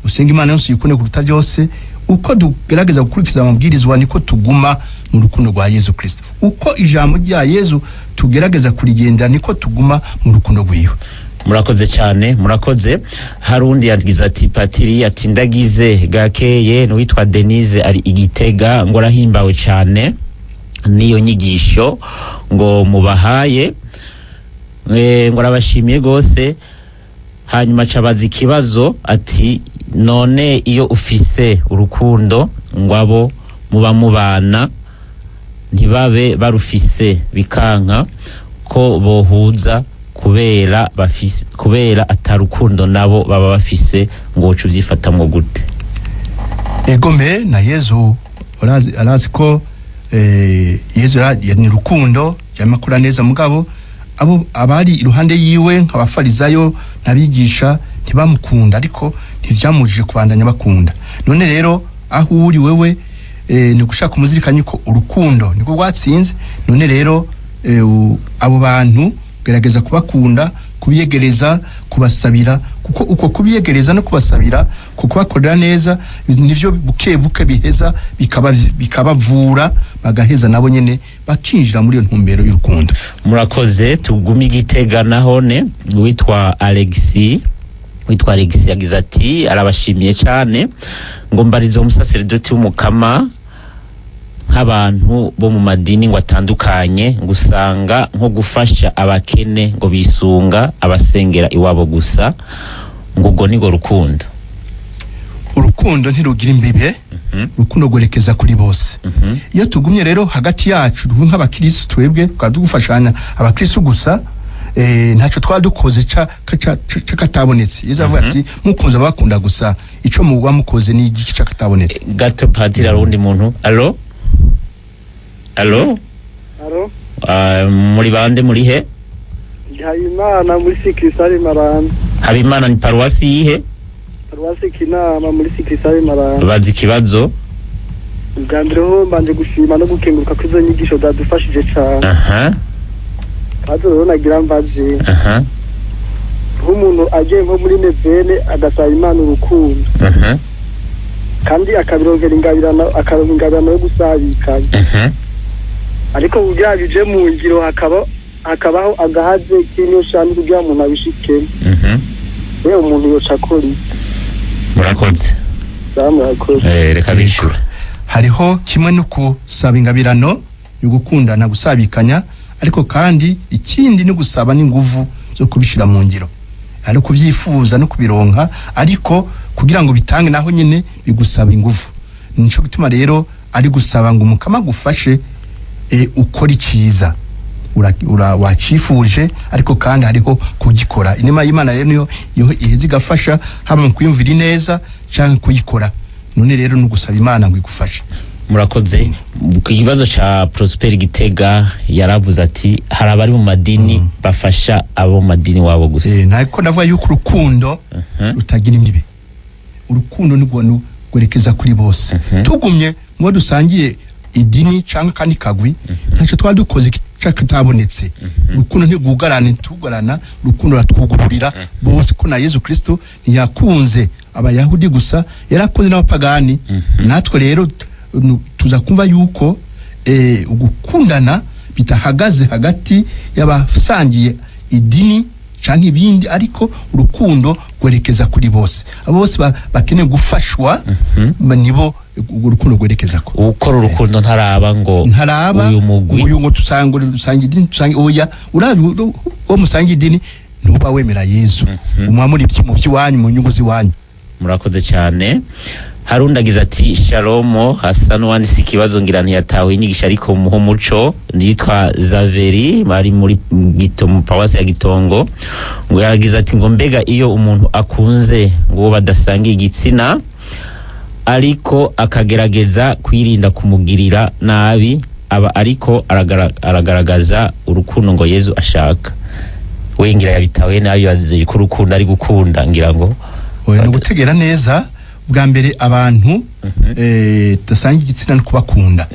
usenge Imana yose uyikunde kuruta byose. Uko tugerageza gukurikiza amabwirizwa niko tuguma mu rukundo rwa Yezu Kristo. Uko ijambo rya Yezu tugerageza kurigendera niko tuguma mu rukundo rwiwe. Murakoze cyane, murakoze. Hari undi yagize ati: "Patiri," ati, "ndagize gakeye." N'uwitwa Denise ari Igitega, ngo arahimbawe cyane n'iyo nyigisho ngo mubahaye, ngo arabashimiye rwose. Hanyuma acabaza ikibazo ati: "None iyo ufise urukundo, ngo abo muba mubana ntibabe barufise, bikanka ko bohuza kubera bafise, kubera atarukundo nabo baba bafise, ngo woca uvyifatamwo gute?" Egome, na Yezu arazi ko Yezu ni rukundo, yamakura neza, mugabo abo abari iruhande yiwe nk'abafarizayo n'abigisha ntibamukunda, ariko ntivyamujije kubandanya bakunda. None rero aho uri wewe, ni gushaka umuzirikanye ko urukundo niko rwatsinze. None rero abo bantu gerageza kubakunda, kubiyegereza, kubasabira, kuko uko kubiyegereza no kubasabira, kubakorera neza, nivyo buke buke biheza bikabavura, bagaheza nabo nyene bakinjira muri iyo ntumbero y'urukundo. Murakoze. Tugume Igitega nahone, witwa Alexi, witwa Alexi yagize ati arabashimiye cyane, ngo mbarizo umusaseredoti w'Umukama, nk'abantu bo mu madini ngo atandukanye, ngo usanga nko gufasha abakene ngo bisunga abasengera iwabo gusa, ngo ubwo ni ngo rukundo? Urukundo ntirugira imbibe. Urukundo rwerekeza kuri bose. Iyo tugumye rero hagati yacu, tuvuge nk'abakristo, twebwe tukaba tugufashanya abakristo gusa, ntacyo twaba dukoze c'akatabonetse. Yezu avuga ati: "Mukunze abakunda gusa, ico muba mukoze ni igiki c'akatabonetse?" Gato padiri, hari uwundi muntu. Allo, allo? Alo, Muri bande, muri he? Habimana muri Sikirisari Maranda. Habimana, ni paruwasi yihe? Paruwasi Kinama muri Sikirisari Maranda. Bazi ikibazo. Ubwa mbere ho mbanje gushima no gukenguruka ko izo nyigisho zadufashije cane. Kazo rero nagira mbaze, nk'umuntu agiye nko muri nevene agasaba Imana urukundo, kandi akabironkera ingabirano, akaronka ingabirano yo gusabikanya, ariko kugira bije mu ngiro hakabaho agahaze k'inyushani kugira umuntu abishikemo, yewe umuntu yoca akora iki? Murakoze. Murakoze. Reka bishura. Hariho kimwe no kusaba ingabirano yo gukundana, gusabikanya, ariko kandi ikindi ni gusaba n'inguvu zo kubishira mu ngiro. Ari kubyifuza no kubironka, ariko kugira ngo bitange naho nyene bigusaba inguvu. Nico gituma rero ari gusaba ngo Umukama agufashe ukora iciza wacifuje, ariko kandi hariho kugikora. Inema y'Imana rero niyo yo iheza igafasha, haba mu kwiyumvira ineza canke kuyikora. None rero ni ugusaba Imana ngo igufashe. Murakoze. Ku kibazo ca Prosper Gitega, yaravuze ati hari abari mu madini bafasha abo mu madini wabo gusa. Nariko ndavuga yuko urukundo rutagira imbibe. Urukundo nirwo rwerekeza kuri bose. Tugumye mu dusangiye idini cyangwa kandi kagwi, ntacyo twari dukoze kitabonetse. Urukundo ntirwugarana, ntitugarana, urukundo ratwugururira bose, ko na Yezu Kristo ntiyakunze abayahudi gusa, yarakunze n'abapagani. Natwe rero tuza kumva yuko ugukundana bitahagaze hagati y'abasangiye idini canke ibindi, ariko urukundo rwerekeza kuri bose. Abo bose bakeneye gufashwa, nibo urukundo rwerekeza ko. Ukora urukundo ntaraba ngo ntaraba uyu mugwi, uyu ngo tusange dusange idini, tusange oya. Urabi uwo musange idini ntuba wemera Yezu, umwa muri mu by'iwanyu, mu nyungu z'iwanyu. Murakoze cyane. Harundagiza ati Shalomo, hasa n'uwanditse ikibazo ngira ntiyatawe inyigisho, ariko muho muco. Yitwa Zaveri, bari muri Gito, mu paruwasi ya Gitongo. Ngo yagize ati ngo mbega iyo umuntu akunze ngo badasangiye igitsina, ariko akagerageza kwirinda kumugirira nabi, aba ariko aragaragaza urukundo ngo Yezu ashaka? We ngira yabitawe nabi, yazize ko urukundo ari gukunda, ngira ngo Oya, ni ugutegera neza. Bwa mbere abantu tudasangiye igitsina no kubakunda,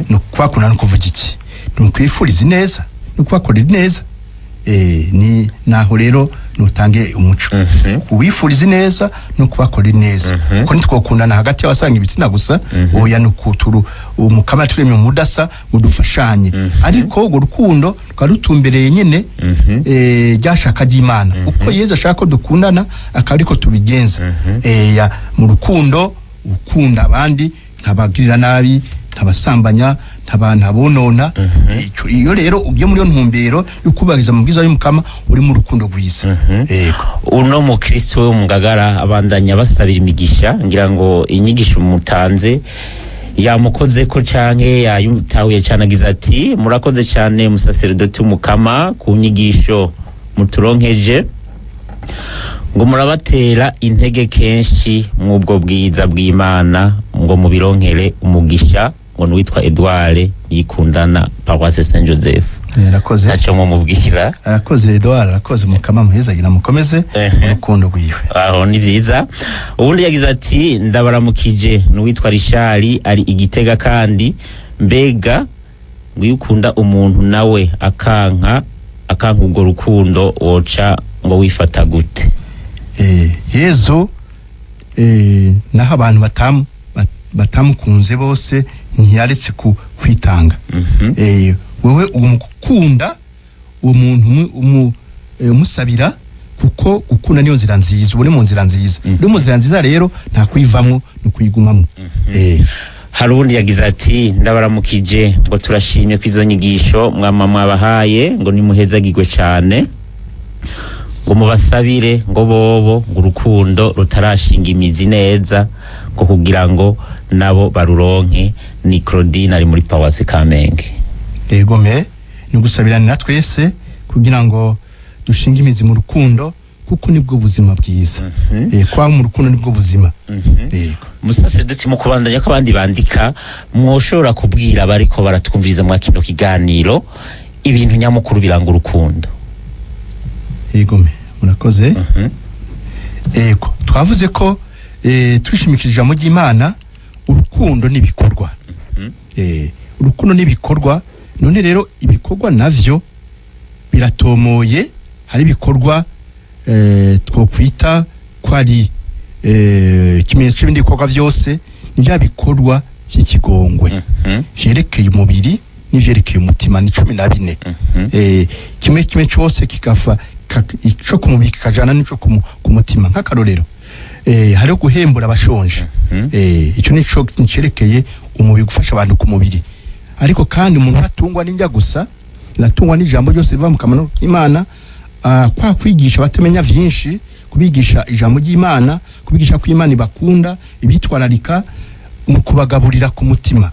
no kubakunda no kuvuga iki? Ni ukwifuriza ineza, no kubakorera ineza. Ni naho rero nutange umuco, uwifuriza ineza no kubakorera ineza, kuko ntitwokundana hagati y'abasanga ibitsina gusa. Oya, ni ukuturu umukama turemye mu mudasa ngo dufashanye, ariko urwo rukundo rukaba rutumbereye nyine ryashaka ry'Imana, uko Yezu ashaka ko dukundana akaba ariko tubigenza. Mu rukundo ukunda abandi, ntabagirira nabi, ntabasambanya, ntabonona. Iyo rero ugiye muri iyo ntumbero yo kubahiriza amabwiriza y'umukama, uri mu rukundo rwiza. Yego. Uno mukristo wo mu Ngagara abandanya basabira imigisha, ngira ngo inyigisho mutanze yamukoze ko canke yayutahuye cyane. Agize ati murakoze cyane musaseredoti w'umukama ku nyigisho muturonkeje, ngo murabatera intege kenshi mw'ubwo bwiza bw'Imana, ngo mubironkere umugisha. Ngo n'uwitwa Edouard Yikundana, paroisse Saint Joseph. Arakoze. Ntacyo mumubwira. Arakoze Edouard, arakoze. Umukama muhezagira, mukomeze urukundo rwiwe. Aho ni byiza. Ubundi yagize ati ndabaramukije, n'uwitwa Richard ari Igitega. Kandi mbega ngo iyo ukunda umuntu nawe akanka urwo rukundo, woca ngo wifata gute? Yezu naho abantu batamukunze bose, ntiyaretse kwitanga. Wewe umukunda uwo muntu, umusabira, kuko gukunda niyo nzira nziza, uba uri mu nzira nziza. Uri mu nzira nziza rero nta kuyivamwo, ni ukuyigumamwo. Hari uwundi yagize ati ndabaramukije, ngo turashimye ko izo nyigisho mwama mwabahaye, ngo nimuhezagirwe cyane, ngo mubasabire ngo bobo ngo urukundo rutarashinga imizi neza, ngo kugira ngo nabo baruronke. Ni Claudine ari muri Paruwasi Kamenge. Yego, me ni ugusabirana twese kugira ngo dushinge imizi mu rukundo, kuko nibwo buzima bwiza. Kuba mu rukundo nibwo buzima. Yego. Musaseredoti, mu kubandanya ko abandi bandika, mwoshobora kubwira abariko baratwumviriza mwa kino kiganiro ibintu nyamukuru biranga urukundo? Yego, me murakoze. Yego, twavuze ko twishimikije ijambo ry'Imana, urukundo n'ibikorwa. Urukundo n'ibikorwa. None rero ibikorwa navyo biratomoye. Hari ibikorwa twokwita ko ari ikimenyetso cy'ibindi bikorwa byose, ni bya bikorwa by'ikigongwe vyerekeye umubiri n'ivyerekeye umutima, ni 14. Kimwe kimwe cyose kikafa ico ku mubiri kikajana n'ico ku mutima. Nk'akarorero, hariho guhembura abashonje. Ico nico nicerekeye umubiri, gufasha abantu ku mubiri. Ariko kandi umuntu atungwa n'indya gusa, aratungwa n'ijambo ryose riva mu kanwa k'Imana. Kwa kwigisha abatamenya vyinshi, kubigisha ijambo ry'Imana, kubigisha ko Imana ibakunda, ibitwararika, mu kubagaburira ku mutima.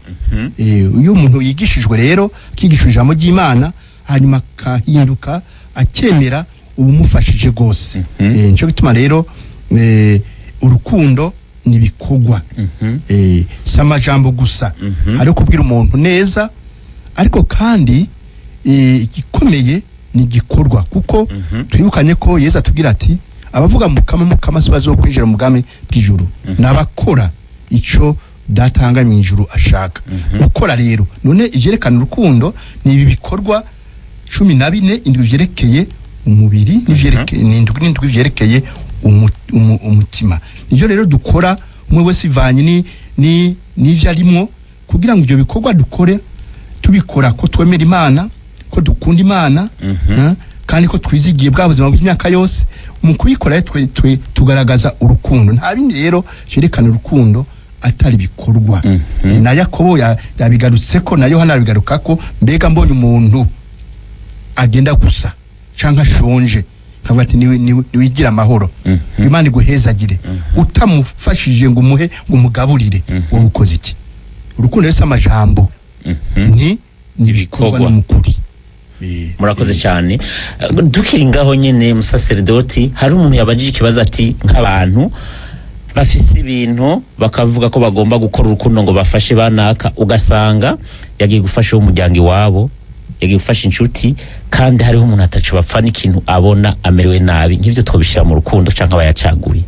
Iyo umuntu yigishijwe rero, akigishwa ijambo ry'Imana, hanyuma akahinduka akemera, ubumufashije rwose. Nico gituma rero urukundo ni ibikorwa, si amajambo gusa. Hariho kubwira umuntu neza, ariko kandi igikomeye ni igikorwa, kuko twibukanye ko Yezu atubwira ati Abavuga mukama mukama si bazokwinjira mu bwami bw'ijuru, n'abakora ico datanga mu ijuru ashaka. Gukora rero none ivyerekana urukundo ni ibi bikorwa 14, indwi vyerekeye umubiri n'ivyerekeye n'indwi vyerekeye umutima. Nivyo rero dukora umwe wese ivanye ni n'ivyo arimwo, kugira ngo ivyo bikorwa dukore tubikora ko twemera Imana, ko dukunda Imana, kandi ko twizigiye bwa buzima bw'imyaka yose. Mu kubikora twe tugaragaza urukundo. Nta bindi rero vyerekana urukundo atari bikorwa. Na Yakobo yabigarutseko, na Yohana abigarukako. Mbega mbonye umuntu agenda gusa canke ashonje, nkavuga ati niwigira amahoro, Imana iguhezagire, utamufashije ngo umuhe ngo umugaburire, wowe ukoze iki? Urukundo rero si amajambo, ni ibikorwa n'umukuri. Murakoze cyane. Dukiri ngaho nyene musaserdoti, hari umuntu yabajije ikibazo ati nk'abantu bafise ibintu bakavuga ko bagomba gukora urukundo ngo bafashe banaka, ugasanga yagiye gufasha umuryango iwabo, yagiye gufasha inshuti, kandi hariho umuntu ataco bapfa n'ikintu abona amerewe nabi. Nk'ivyo twobishira mu rukundo canke abayacaguye?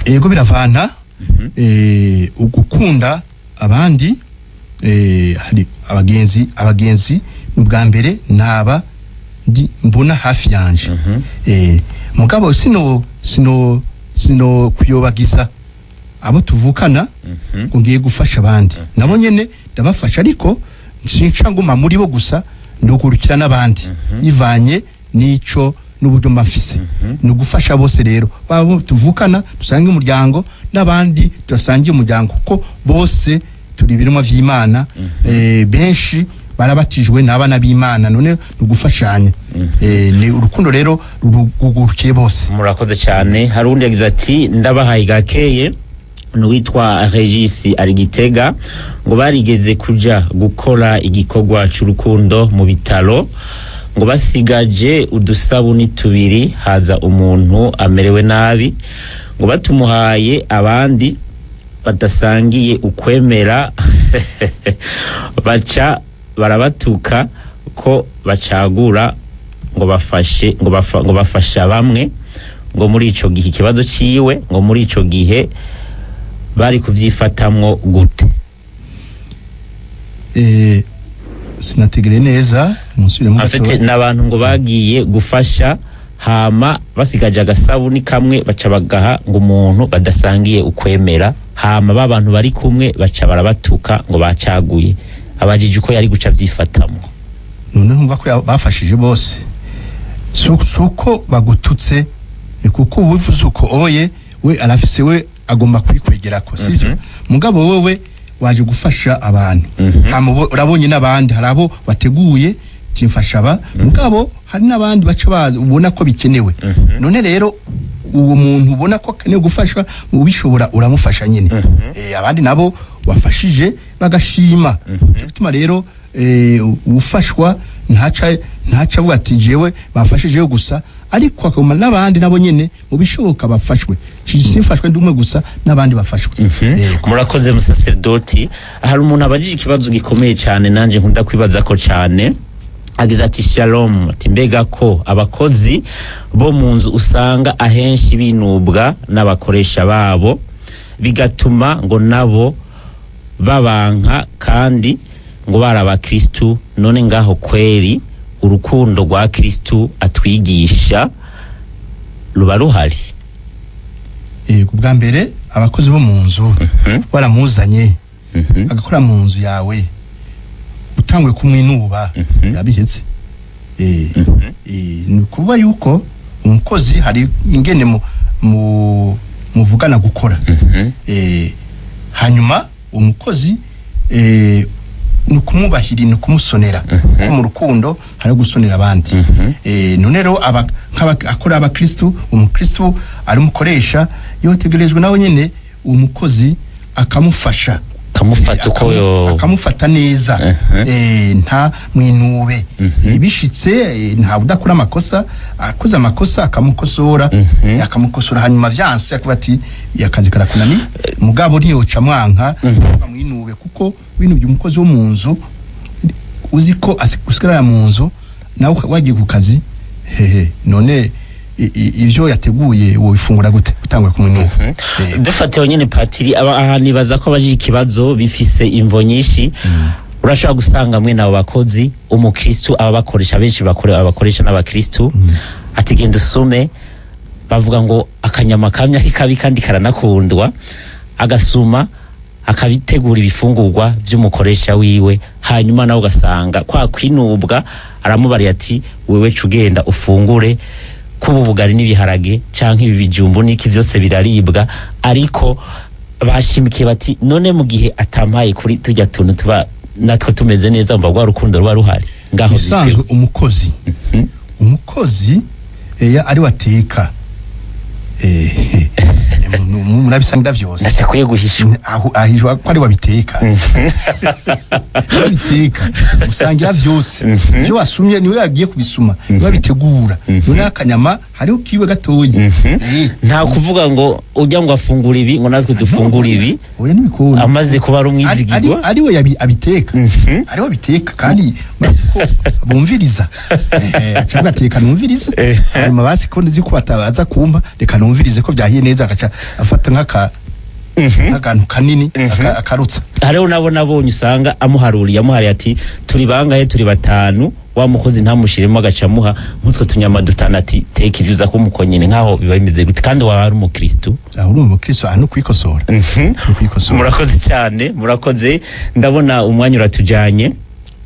Yego, biravana. Ugukunda abandi, hari abagenzi ubwa mbere naba mbona hafi yanje. Mugabo sino kuyobagiza abo tuvukana ngo ngiye gufasha abandi, nabo nyene ndabafasha, ariko sinca nguma muri bo gusa, ndugurukira n'abandi ivanye n'ico n'uburyo mafise. Ni ugufasha bose rero, babo tuvukana dusangiye umuryango n'abandi tudasangiye umuryango, kuko bose turi ibiremwa vy'Imana. Benshi barabatijwe n'abana b'Imana, none ni ugufashanya. Ni urukundo rero rugurukiye bose. Murakoze cyane. Hari undi yagize ati ndabahaye gakeye, n'uwitwa Regis ari Gitega, ngo barigeze kuja gukora igikorwa c'urukundo mu bitaro, ngo basigaje udusabuni tubiri, haza umuntu amerewe nabi, ngo batumuhaye abandi badasangiye ukwemera baca barabatuka ko bacagura ngo bafashe ngo bafasha bamwe, ngo muri ico gihe ikibazo ciwe, ngo muri ico gihe bari kuvyifatamwo gute? Sinategere neza, musubiremo. Afite n'abantu ngo bagiye gufasha, hama basigaje agasabuni kamwe baca bagaha ngo umuntu badasangiye ukwemera, hama ba bantu bari kumwe baca barabatuka ngo bacaguye. Abajije uko yari guca vyifatamwo. None ntumva ko bafashije bose, suko bagututse, kuko ubivuze uko oye we arafise, we agomba kwikwegerako, sivyo? Mugabo wewe waje gufasha abantu, urabonye n'abandi, hari abo wateguye timfasha aba, mugabo hari n'abandi baca ubona ko bikenewe. None rero uwo muntu ubona ko akeneye gufashwa, ubishobora uramufasha nyine. Abandi nabo wafashije bagashima. Bituma rero ufashwa ntaca avuga ati jewe bafashije gusa, ariko akaguma n'abandi nabo nyene mu bishoboka bafashwe. Simfashwe ndumwe gusa, n'abandi bafashwe. Murakoze musaserdoti. Hari umuntu abajije ikibazo gikomeye cyane nanje nkunda kwibaza ko cyane, agize ati shalom, ati mbega ko abakozi bo mu nzu usanga ahenshi binubwa n'abakoresha babo, bigatuma ngo nabo babanka kandi ngo bari abakristu, none ngaho kweri urukundo rwa Kristu atwigisha ruba ruhari? Bwa mbere abakozi bo mu nzu baramuzanye agakora mu nzu yawe, utangwe kumwinuba yabihetse. Ni kuvuga yuko umukozi hari ingene muvugana gukora. Hanyuma umukozi ni ukumubahira, ni ukumusonera, kuko mu rukundo hari gusonera abandi. None rero akora abakristu, umukristu ari umukoresha yotegerejwe nawe nyene umukozi akamufasha, akamufata uko yo akamufata neza, nta mwinube. Bishitse nta udakora amakosa, akoze amakosa akamukosora, akamukosora, hanyuma vyanse akuba ati yakazi karakunani, mugabo ntiyoca mwanka mwinube, kuko winubye umukozi wo mu nzu uzi ko asigarara mu nzu nawe wagiye ku kazi, hehe none Ivyo yateguye wobifungura gute utanguye kumwinuba? Dufate nyene patiri aba aha, nibaza ko abaje ikibazo bifise imvo nyinshi. Urashobora gusanga mwe nabo bakozi umukristu aba bakoresha, benshi bakore abakoresha n'abakristu, ati genda usume. Bavuga ngo akanyama kamye ari kabi kandi karanakundwa. Agasuma, akabitegura ibifungurwa vy'umukoresha wiwe, hanyuma nawe ugasanga kwa kwinubwa aramubariye ati: "Wewe ca ugenda ufungure kuba ubugari n'ibiharage canke ibi bijumbu n'iki, vyose biraribwa." Ariko bashimikiye bati: "None mu gihe atampaye kuri tujya tuntu tuba natwo tumeze neza, mba rwa rukundo ruba ruhari ngaho?" Bisanzwe umukozi umukozi ari wateka, murabisanga vyose. Ndashakwiye guhishwa. Aho ahishwa ko ari wabiteka, wabiteka usangira vyose. Ivyo wasumye niwe yagiye kubisuma, niwe abitegura. None akanyama hariho kiwe gatoyi. Nta kuvuga ngo ujya ngo afungura ibi, ngo natwe dufungure ibi. Oya, ntibikunda. Amaze kuba ari umwizigirwa. Ari we abiteka. Ari we abiteka, kandi murazi ko bumviriza. Aca avuga ati: "Reka numvirize." Hanyuma basi ko nzi ko batabaza kumpa, reka numvirize ko byahiye neza. Agaca afata nk'akantu kanini, akarutsa. Hariho nabo nabonye usanga amuharuriye, amuhariye ati: "Turi bangahe? Turi batanu." Wa mukozi ntamushiremo, agaca amuha nk'utwo tunyama dutanu, ati: "Teka ibyo uza kumuko nyine." Nkaho biba bimeze gute kandi waba ari umukristu? Aho urumva umukristo aha no kwikosora, no kwikosora. Murakoze cyane, murakoze. Ndabona umwanya uratujanye,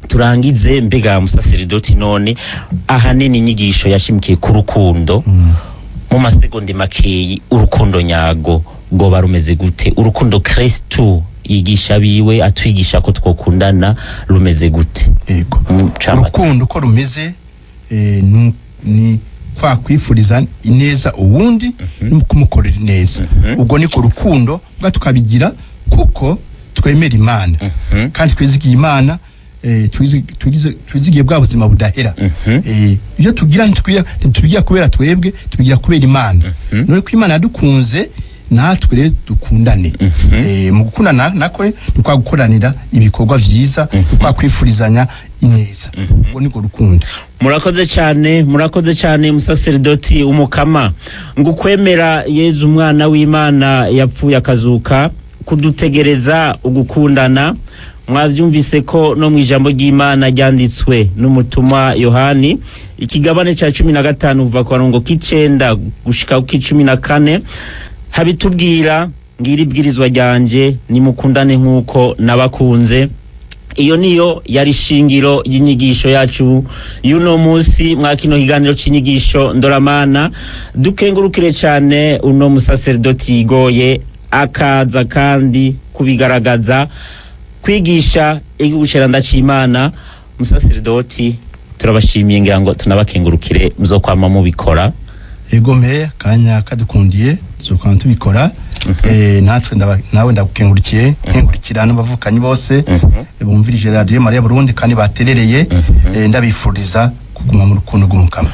turangize. Mbega musaseridoti, none ahanini inyigisho yashimikiye ku rukundo. Mu masegonde makeyi, urukundo nyago rwoba rumeze gute? Urukundo Kristu yigisha biwe, atwigisha ko twokundana, rumeze gute? Yego. Mu ncamake. Urukundo uko rumeze, ni kwa kwifuriza ineza uwundi no kumukorera ineza. Ubwo ni ku rukundo bwa tukabigira kuko twemera Imana kandi twizigiye Imana, twizigiye bwa buzima budahera. Ibyo tugira ntitubigira kubera twebwe, tubigira kubera Imana. None ko Imana yadukunze, natwe rero dukundane. Mu gukundana nako ni kwa gukoranira ibikorwa vyiza, ni kwa kwifurizanya ineza. Ubwo nibwo rukundo. Murakoze cyane, murakoze cyane musaseridoti. Umukama ngukwemera Yezu umwana w'Imana yapfuye akazuka kudutegereza ugukundana. Mwabyumvise ko no mu ijambo ry'Imana ryanditswe n'umutumwa Yohani, ikigabane cya 15 kuva ku karongo k'icenda gushika ku 14, habitubwira: "Ngira ibwirizwa ryanje, nimukundane nk'uko nabakunze." Iyo niyo yari shingiro y'inyigisho yacu y'uno munsi mwa kino kiganiro c'inyigisho ndoramana. Dukengurukire cyane uno musaseridoti yigoye akaza kandi kubigaragaza, kwigisha igihugu ceranda c'Imana. Musaseridoti, turabashimiye, ngira ngo tunabakengurukire, muzokwama mubikora. Ego mpe kanya kadukundiye tuzokwana tubikora. Natwe nawe ndagukengurikiye, nkengurikira n'abavukanyi bose bumvirije Radio Maria Burundi kandi baterereye. Ndabifuriza kuguma mu rukundo rw'Umukama.